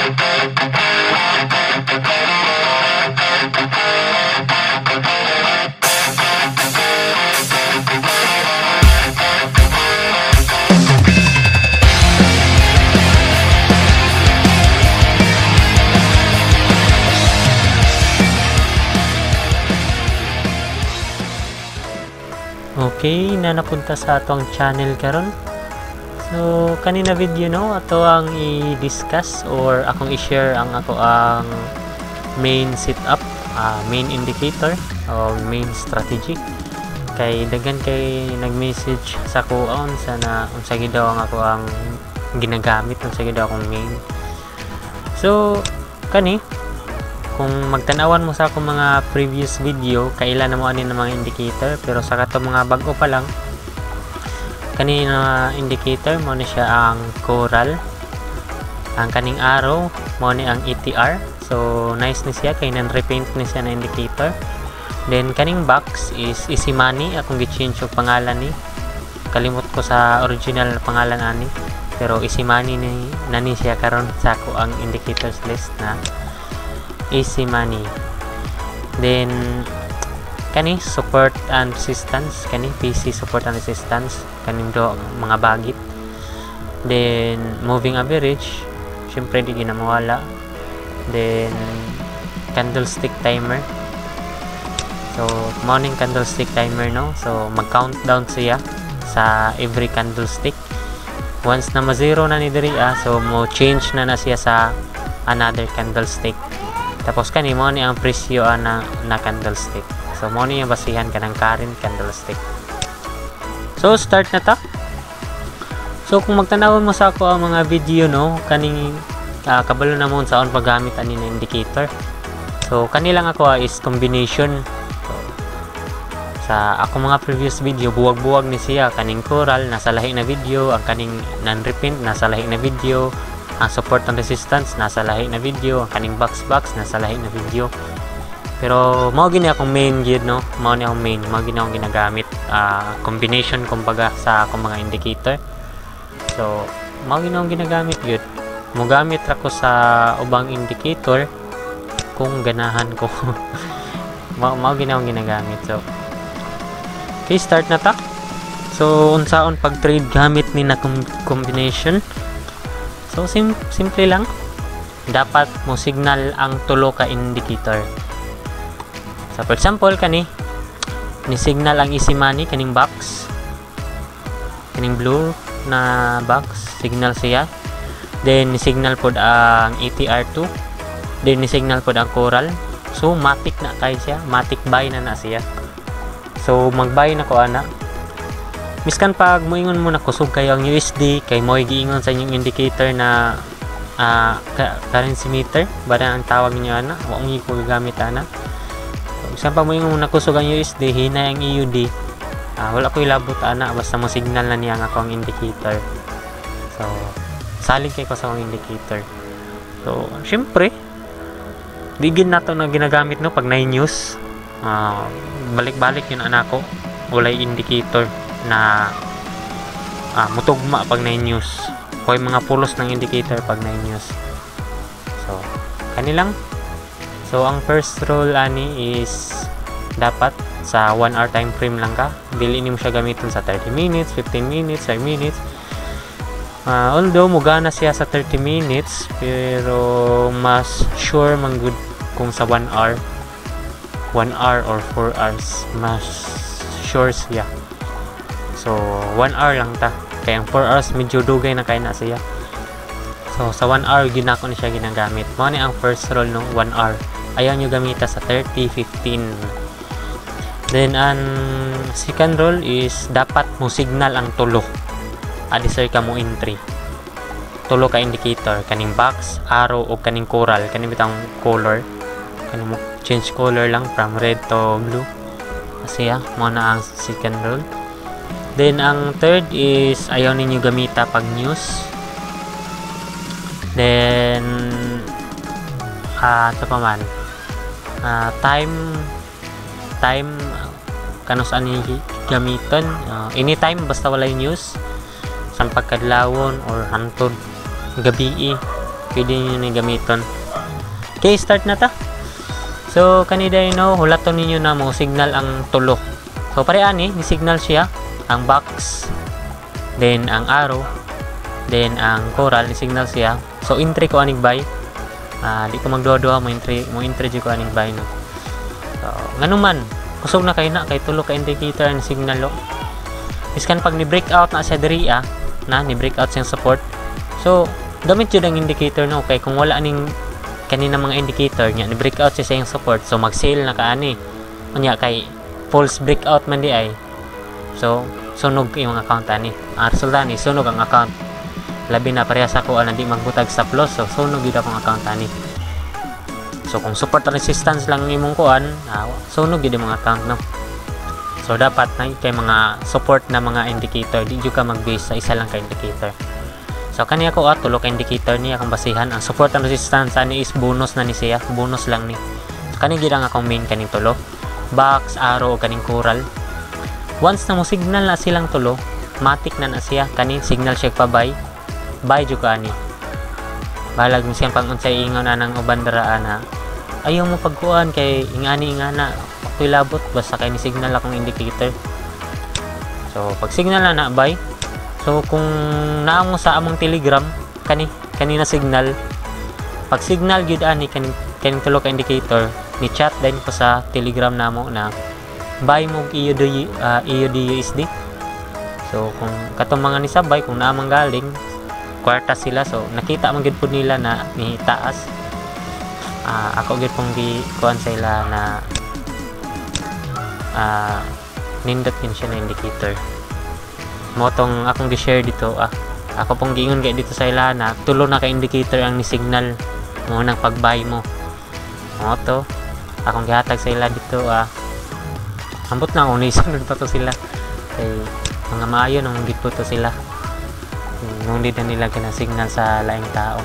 Okay, na napunta sa atong channel karon. So kanina video, no, ato ang i-discuss or akong i-share ang ako ang main setup, main indicator o main strategy. Kay daghan kay nag-message sa kuon sa na unsa gid daw ang ako ang ginagamit, unsa gid daw akong main. So kani, kung magtanawan mo sa akong mga previous video, kailan na mo ani ng mga indicator, pero sa katong mga bag-o pa lang kani na indicator mo ni siya ang coral, ang kaning arrow mo ni ang ETR. So nice ni siya kay nan repaint ni siya na indicator. Then kaning box is Easy Money, akong gi-change og pangalan ni, kalimot ko sa original pangalan ani, pero Easy Money ni nani siya karon sa ako ang indicators list na Easy Money. Then kani support and resistance, kani PC support and resistance, kaning do mga bagit. Then moving average, syempre di gina mawala. Then candlestick timer. So morning candlestick timer, no, so mag countdown siya sa every candlestick. Once na ma-zero na ni diri, so mo change na na siya sa another candlestick. Tapos kani mo ni ang presyo na candlestick. So mo ni ang basihan kanang current candlestick. So start na ta. So kung magtan-awon mo sa ako ang mga video, no, kaning kabalo na mo unsaon paggamit ani na indicator. So kani lang ako is combination. So, sa ako mga previous video, buwag-buwag ni siya kaning coral nasa lahi na video, ang kaning non-repaint nasa lahi na video, ang support and resistance nasa lahi na video, ang kaning box box nasa lahi na video. Pero mao gini akong main gyud, no, mao ni akong main, mao gini akong ginagamit, combination kumbaga sa akong mga indicator. So mao gini akong ginagamit gyud. Mogamit ra ko sa ubang indicator kung ganahan ko. Mao gini akong ginagamit. So okay, start na ta. So unsaon pag trade gamit ni na combination? So simple lang, dapat mo signal ang tulo ka indicator. So for example, kani ni signal ang Easy Money, kaning box, kaning blue na box, signal siya. Then ni signal pod ang ETR2, then ni signal pod ang coral. So matic na kay siya, matic buy na na siya. So mag-buy na ko ana. Miskan pag moingon mo na kusog kayo ang USD, kay mo'y giingon sa inyong indicator na currency meter, ba na ang tawag niyo ana, wa mo ko gagamit ana. So, miskan pag moingon mo na kusog ang USD, hinay ang EUD, wala ko'y labot ana, basta mo signal na niya ang akong indicator. So salig kay ko sa akong indicator. So syempre di gid nato na ginagamit, no, pag 9 news, balik-balik yun anako, walay indicator na mutugma pag 9 news. Hoy, mga pulos ng indicator pag 9 news. So kani lang. So ang first rule ani is dapat sa 1 hour time frame lang ka. Dili nimo siya gamiton sa 30 minutes, 15 minutes, 5 minutes. Although mugana siya sa 30 minutes, pero mas sure man gud kung sa 1 hour. 1 hour or 4 hours mas sure siya. So 1 hour lang ta, kaya ang 4 hours medyo dugay na kay na siya. So sa 1 hour gyud nako ni siya ginagamit. Mao ni ang first rule no, 1 hour. Ayaw nyo gamita sa 30, 15. Then ang second rule is dapat mo signal ang tulo. Adi sir ka mo entry. Tulo ka indicator, kaning box, arrow o kaning coral, kaning bitang color. Kaning mo change color lang from red to blue. Kasi mao na ang second rule. Then ang third is ayaw ninyo gamita pag news. Then ito pa man, time kanus-an ninyo gamiton, anytime basta walay news, sa pagkadlawon or hantod gabi. Pwede niyo ni gamiton. Okay, start na ta. So kani day no, hulaton ninyo na mo signal ang tulo. So pare ani ni signal siya ang box, then ang arrow, then ang coral ni signal siya. So entry ko aning buy. Di ko magduha-duha mo entry jud ko aning buy no. So ngano man kusog na kay na kay tulo ka indicator ang signal lo. Biskan pag ni breakout na siya diri na ni breakout siyang support. So gamit jud ang indicator no, kay kung wala aning kanina mga indicator niya ni breakout siya sa iyang support, so mag-sell na ka ani. Unya kay false breakout man di ay. So sunog imong account ani. Ang resulta ni sunog ang account. Labi na parehas ako na di magbutag stop loss, so sunog gyud akong account ani. So kung support and resistance lang imong kuan, sunog gyud imong account no. So dapat na kay mga support na mga indicator, di jud ka mag-base sa isa lang ka indicator. So kani ako tulo ka indicator ni akong basihan. Ang support and resistance ani is bonus na ni siya, bonus lang ni. So kani gyud ang akong main kaning tulo. Box, arrow o kaning coral. Once na mo signal na silang tulo, matik na na siya kani signal siya pa buy. Buy jud ka ani. Balag miskan pang unsay ingon na ng uban dira na ayaw mo pagkuan kay ingani ingana ako'y labot basta kay ni signal akong indicator. So pag signal na na buy. So kung naa mo sa among Telegram kani kanina signal, pag signal gyud ani kaning kaning tulo ka indicator, ni chat din ko sa Telegram namo na buy mo AUD AUD USD. So kung katong mga nisabay, kung naa man galing kwarta sila, so nakita man gyud pud nila na ni taas. Ako gyud pong gi kuan sa ila na nindot yun siya na indicator mo tong akong gi-share dito. Ako pong giingon kay dito sa ila na tulo na ka indicator ang ni signal mo nang pag-buy mo mo to akong gihatag sa ila dito. Ambot na akong nisunod pa to sila kay mga maayo nang gid po to sila nung di na nila gina signal sa laing tao.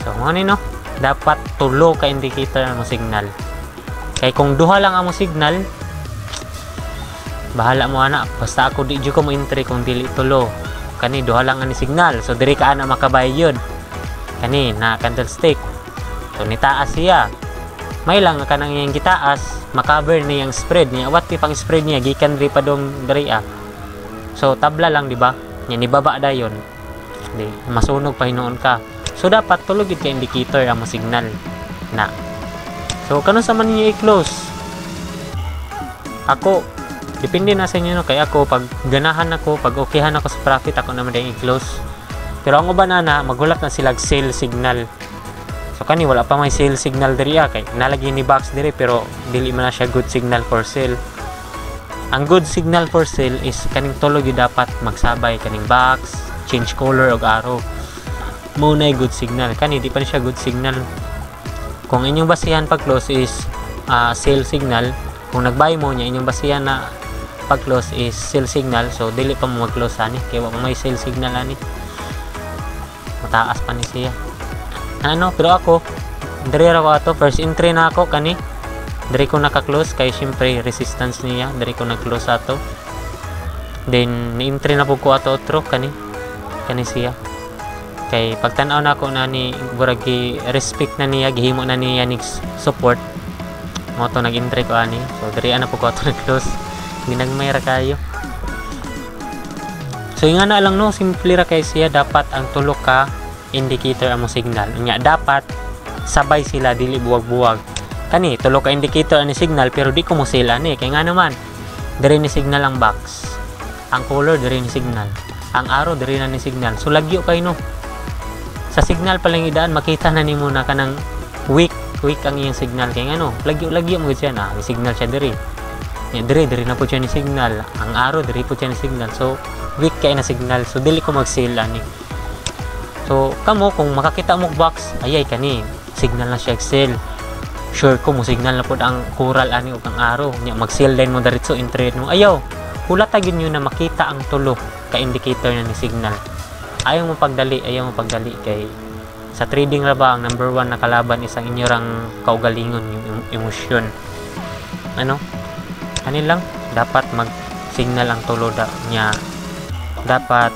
So mo ni no, dapat tulo ka indicator ang mo signal, kay kung duha lang ang mo signal, bahala mo ana, basta ako di jud ko mo entry kung dili tulo. Kani duha lang ani signal, so diri ka ana makabay yun kani na candlestick. So nitaas siya, may lang kanang iyang gitaas makover niyang spread niya, what if ang spread niya gikan diri pa dong diri. So tabla lang, di ba? Nya nibaba dayon, di masunog pa hinuon ka. So dapat tulo gid ka indicator ang mo signal na. So kanus-a man ninyo i-close? Ako depende na sa inyo no, kay ako pag ganahan ako, pag okayhan ako sa profit, ako naman din i-close. Pero ang uban ana maghulat na sila sell signal. So kani wala pa may sell signal diri kay nalagi ni box diri, pero dili man na siya good signal for sell. Ang good signal for sell is kaning tulo gyud dapat magsabay, kaning box, change color ug arrow. Mo na good signal. Kani di pa ni siya good signal. Kung inyong basihan pag close is sell signal, kung nag-buy mo niya inyong basihan na pag close is sell signal, so dili pa mo mag-close ani kay wa pa may sell signal ani, mataas pa ni siya ano. Pero ako diri ra ko ato first entry na ako kani diri ko naka-close kay syempre resistance niya, diri ko nag-close ato. Then ni-entry na pud ko ato otro kani kani siya kay pagtan-aw nako na ni murag respect na niya, gihimo na niya ni support mo to, nag-entry ko ani. So diri ana pud ko ato nag-close, ginagmay ra kayo. So yung na lang no, simple ra kay siya, dapat ang tulo ka indicator ang mo signal. Unya dapat sabay sila, dili buwag-buwag. Kani tulo ka indicator ani signal pero di ko mo sila ni kay nga naman diri ni signal ang box, ang color diri ni signal, ang arrow diri na ni signal. So lagyo kay no, sa signal pa lang idaan makita na nimo na kanang weak weak ang iyang signal kay ngano lagyo lagyo mo gud siya na may signal siya diri. Ya, diri diri na po siya ni signal, ang arrow diri po siya ni signal. So weak kay na signal, so dili ko mag-sell ani. So kamo kung makakita mo box, ayay kani signal na siya sell, sure ko mo signal na pod ang coral ani ug ang arrow nya, mag-sell din mo diretso, entry mo. Ayaw, hulata gyud nyo na makita ang tulo ka indicator na ni signal. Ayaw mo pagdali, ayaw mo pagdali kay sa trading ra ba ang number one na kalaban is ang inyorang kaugalingon, yung emosyon ano. Ani lang dapat mag signal ang tulo da niya, dapat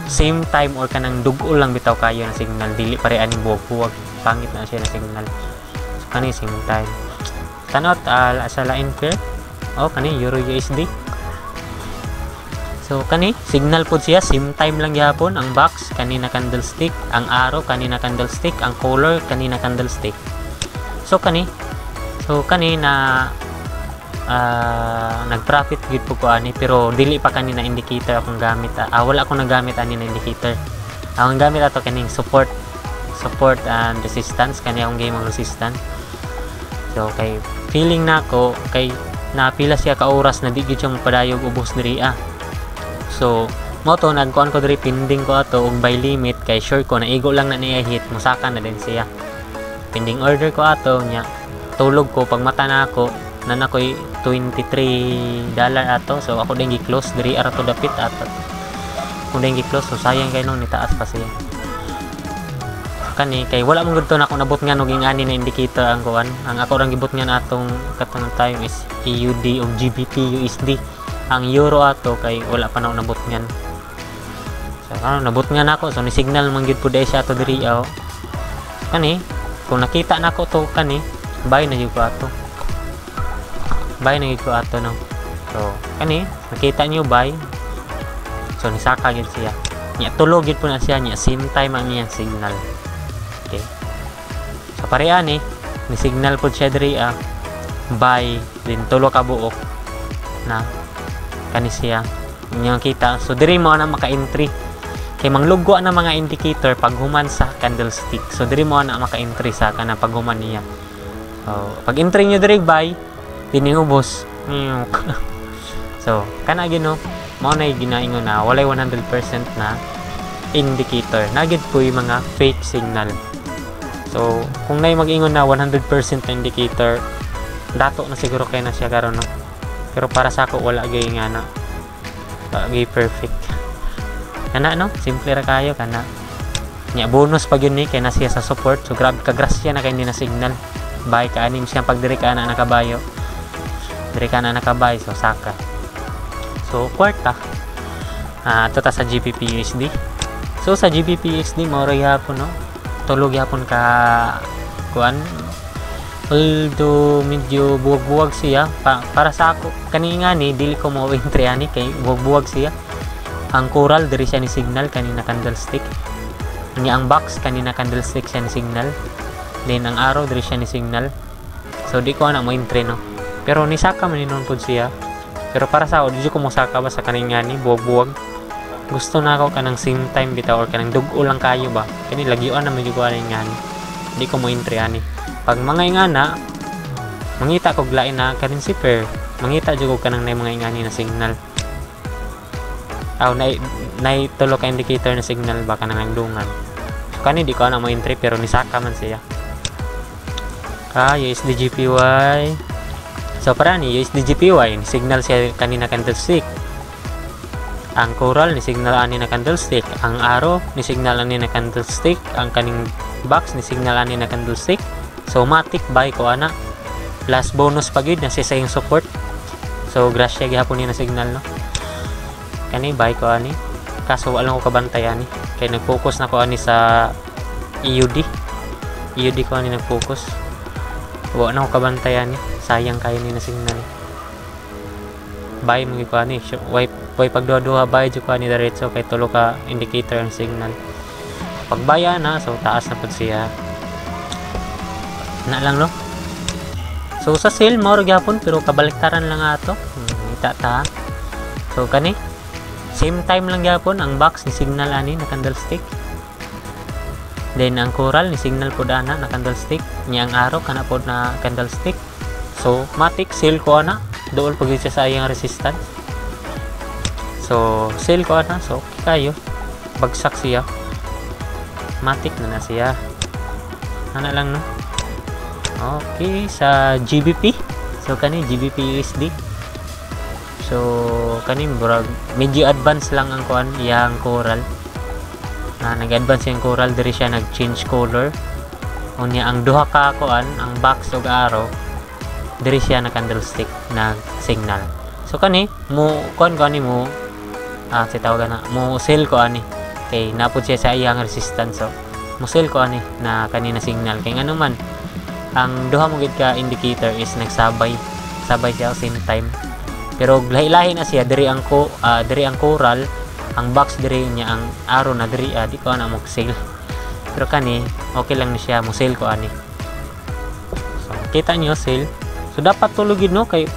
Same time or kanang dugo lang bitaw kayo na signal, dili pare aning buwag-buwag, pangit na siya na signal. So kani same time. Tanot sa lain pair. Oh, kani Euro USD. So kani signal pod siya, same time lang gihapon ang box kanina candlestick, ang arrow kanina candlestick, ang color kanina candlestick. So kani na nag-profit gyud po ko ani, pero dili pa kanina indicator akong gamit. Wala akong nagamit ani na indicator. Ang gamit ato kaning support support and resistance, kani akong game ang resistance. So kay feeling nako kay napila siya ka oras na di gyud siya mopadayog ubos diri ah. So mo to nagkuan ko diri, pending ko ato og buy limit kay sure ko na igo lang na niya hit, musaka na din siya. Pending order ko ato nya tulog ko. Pag mata na ako na nakoy $23 ato. So ako din gi-close diri ara to, dapit ato kung din gi-close. So sayang kay nung nitaas pa siya. Kani kay wala man gud to na ako nabot nga og ingani na indicator. Ang kuan, ang ako rang gibot nga atong katong time is AUD ug GBP USD. Ang euro ato kay wala pa na ako nabot ngan. So ano, nabot nga nako. So ni signal man gyud pud siya ato diri aw. Kani kung nakita nako to, kani buy na gyud ko ato, buy na gyud ko ato, no? So kani nakita niyo, buy. So nisaka gyud siya nya, tulo gyud po na siya nya, same time ang iyang signal. Okay, so pareha ni ni signal pod siya diri ah, buy din, tulo ka buok na kani siya inyong kita. So diri mo na maka-entry kay manglugwa na mga indicator pag human sa candlestick. So diri mo na maka-entry sa kana pag human niya. So pag entry niyo diri, buy dinhi, ubos. So kana gyud, no? Mao na ginaingon na walay 100% na indicator na gyud po yung mga fake signal. So kung nay mag-ingon na 100% na indicator, dato na siguro kay na siya karon, no? Pero para sa ako, wala gyud nga na, wala gyud perfect kana, no? Simple ra kayo kana nya. Bonus pa gyud ni kay na siya sa support. So grabe ka grasya na kay ni na signal. Buy ka anim siya pag diri ka na nakabayo, diri ka na nakabay. So saka. So kwarta to ta sa GBP USD. So sa GBP USD, mao ra gyapon, no? Tulo gyapon ka kuan, although medyo buwag-buwag siya. Para sa ako kani nga ni dili ko mo entry ani kay buwag-buwag siya. Ang coral, diri siya ni signal kanina candlestick niya. Ang box, kanina candlestick siya ni signal. Then ang arrow, diri siya ni signal. So di ko ana mo entry, no? Pero nisaka man ni pod siya, pero para sa ako di ko mosaka ba sa kaning nga ni buwag-buwag. Gusto na ako kanang same time bitaw or kanang dugo lang kayo ba. Kani lagyuan na medyo ko ani nga ni di ko mo entry ani. Pag mga ingana, mangita kog lain na currency pair, mangita jud ko kanang nay mga ingani na signal. Aw, nay nay tulo ka indicator na signal ba, kanang nagdungan. So kani di ko ana mo entry, pero nisaka man siya. Ah, USD JPY. So para ni USD JPY, ni signal siya kanina candlestick. Ang coral, ni signal ani na candlestick. Ang arrow, ni signal ani na candlestick. Ang kaning box, ni signal ani na candlestick. So matic buy ko ana, plus bonus pa gyud na siya sa iyong support. So grasya gihapon ni na signal, no? Kani buy ko ani, kaso wala ko kabantay ani kay nag-focus na ko ani sa AUD. AUD ko ani nag-focus, wala na ko kabantay ani. Sayang kayo ni na signal. Buy mo ko ani, way pagduha-duha, buy jud ko ani diretso kay tulo ka indicator ang signal. Pag buy na, so taas na pud siya na lang, no? So sa sell, mao ra gyapon, pero kabaliktaran lang ato. Kita ta. So kani same time lang gyapon. Ang box, ni signal ani na candlestick. Then ang coral, ni signal pod ana na candlestick niya. Ang arrow, kana pod na candlestick. So matic sell ko ana, dool pag siya sa iyang resistance. So sell ko ana. So okay kayo, bagsak siya, matic na na siya ana lang, no? Okay, sa GBP. So kani GBP USD. So kani murag medyo advance lang ang kuan, iyang coral. Na nag-advance yung coral, diri siya nag-change color. Unya ang duha ka kuan, ang box ug arrow, diri siya na candlestick nag signal. So kani mo kuan ko ani mo si tawagan na mo sell ko ani. Kay napod siya sa iyang resistance. So mo-sell ko ani na kanina signal kay ngano man ang duha mo gid ka indicator is nagsabay sabay siya same time, pero lahi-lahi na siya. Diri ang ko diri ang coral, ang box diri niya, ang arrow na diri, di ko ana mo sell. Pero kani okay lang ni siya, mo sell ko ani. So kita niyo, sell. So dapat tulo gid, no, kay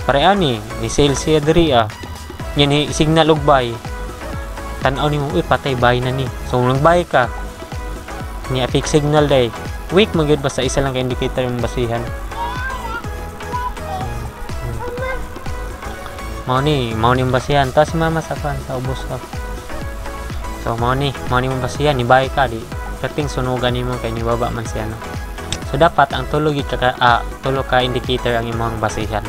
pare ani ni sell siya diri, yan ni signal og buy. Tan-aw nimo, "Uy, patay, buy na ni." So nang buy ka niya, fake signal day, weak man gyud. Basta isa lang ka indicator yung basihan. Mao ni yung basihan ta si mama sa kan sa ubos ka. So mao ni mong basihan. Ni buy ka di kating sunugan nimo kay nibaba man siya, no. So dapat ang tulo gid ka tulo ka indicator ang imong basihan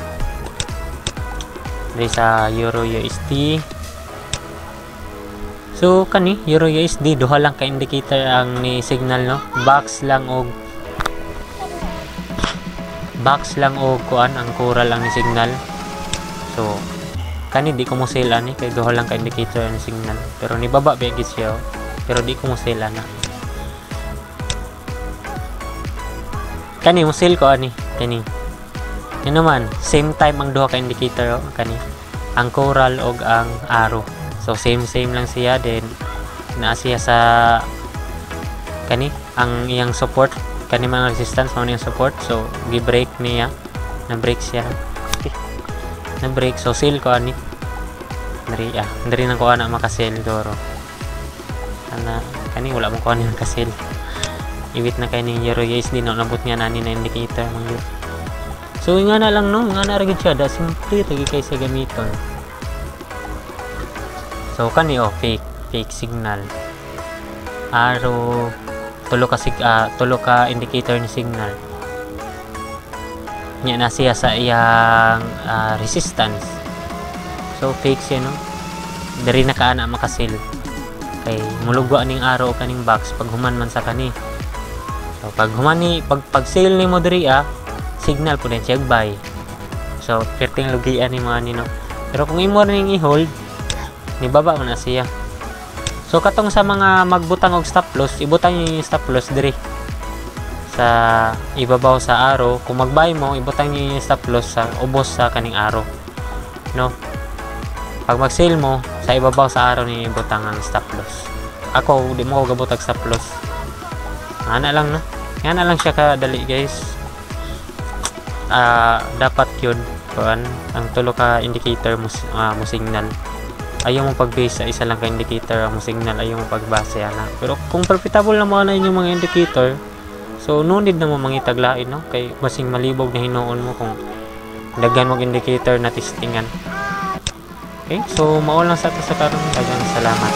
diri sa Euro USD. So kani Euro USD, duha lang ka indicator ang ni signal, no. Box lang og kuan, ang coral ang ni signal. So kani di ko mo sell ani kay duha lang ka indicator ang signal, pero nibaba ba gid siya, oh. Pero di ko mo sell ana. Kani mo sell ko ani kani. Yun naman, same time ang duha ka indicator, oh, kani ang coral og ang arrow. So same same lang siya. Then naa siya sa kani ang iyang support, kani mga resistance, mao ni ang support. So gi-break niya, na break siya, okay. Na break, so sell ko ani diri, diri nang ko ana maka-sell doro ana. Kani wala mo ko ani maka-sell. Iwit na kay ning Euro USD, no, nabot nga nani na indicator man gyud. So nga na lang, no, nga na ra gyud siya, da simple ra gyud kay sa gamiton. So kani, oh, fake fake signal, arrow, tulo ka indicator ni signal nya na siya sa iyang resistance. So fake siya, no. Diri na ka ana maka-sell kay mulugwa ning arrow kaning box pag human man sa kani. So pag human ni pag sell nimo diri, signal po din siya buy. So perting lugian ni mga ani, no. Pero kung imo ning i-hold, ni baba man na siya. So katong sa mga magbutang og stop loss, ibutang niyo yung stop loss diri sa ibabaw sa arrow. Kung mag-buy mo, ibutang niyo yung stop loss sa ubos sa kaning arrow, no. Pag mag-sell mo, sa ibabaw sa arrow niyo ibutang ang stop loss. Ako di mo ko gabutag stop loss. Ana lang, no, ana lang siya kadali, guys. Dapat yun kuan ang tulo ka indicator mo, mo signal. Ayaw mo pag-base sa isa lang ka indicator ang mo signal, ayaw mo pagbase ana. Pero kung profitable na mo ana inyong mga indicator, so no need na mo mangitag lain, no, kay basing malibog na hinuon mo kung daghan mo indicator na testingan. Okay, so mao lang sa ato sa karon. Daghang salamat.